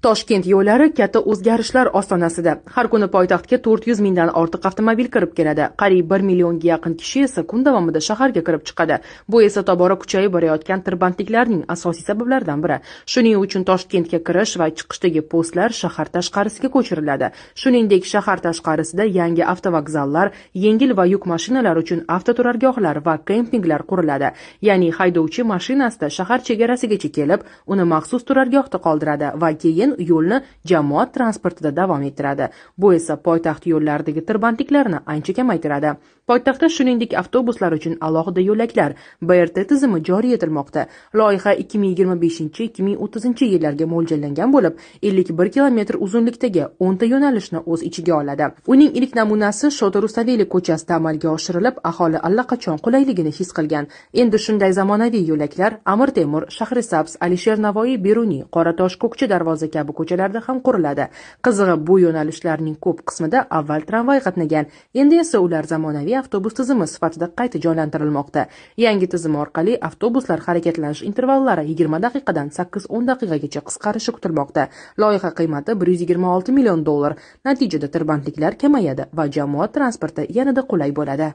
Toshkent yo'llari katta o'zgarishlar ostonasida. Har kuni poytaxtga 400 mingdan ortiq avtomobil kirib keladi. Qariyb 1 millionga yaqin kishi esa kun davomida shaharga kirib chiqadi. Bu esa tobora kuchayib borayotgan tirbandliklarning asosiy sabablaridan biri. Shuning uchun Toshkentga kirish va chiqishdagi postlar shahar tashqarisiga ko'chiriladi. Shuningdek, shahar tashqarisida yangi avtovokzallar, yengil va yuk mashinalari uchun avtoturargohlar va kempinglar quriladi. Ya'ni haydovchi mashinasida shahar chegarasigacha kelib, uni maxsus turargohda qoldiradi va keyin yo'lni jamoat transportida davom ettiradi. Bu esa poytaxt yo'llaridagi tirbandliklarni ancha kamaytiradi. Poytaxtda shuningdek avtobuslar uchun alohida yo'laklar, BRT tizimi joriy etilmoqda. Loyiha 2025-2030 yillarga mo'ljallangan bo'lib, 51 kilometr uzunlikdagi 10 ta yo'nalishni o'z ichiga oladi. Uning ilk namunasi Shota Rustaveli ko'chasida amalga oshirilib, aholi allaqachon qulayligini his qilgan. Endi shunday zamonaviy yo'laklar Amir Temur, Shahrisabz, Alisher Navoiy, Beruniy, Qoratosh, Ko'kcha Darvoza kabi ko'chalarda ham quriladi. Qizig'i, bu yo'nalishlarning ko'p qismida avval tramvay qatnagan, endi esa ular zamonaviy avtobus tizimi sifatida qayta jonlantirilmoqda. Yangi tizim orqali avtobuslar harakatlanish intervallari 20 daqiqadan 8-10 daqiqagacha qisqarishi kutilmoqda. Loyiha qiymati 126 million dollar. Natijada tirbandliklar kamayadi va jamoat transporti yanada qulay bo'ladi.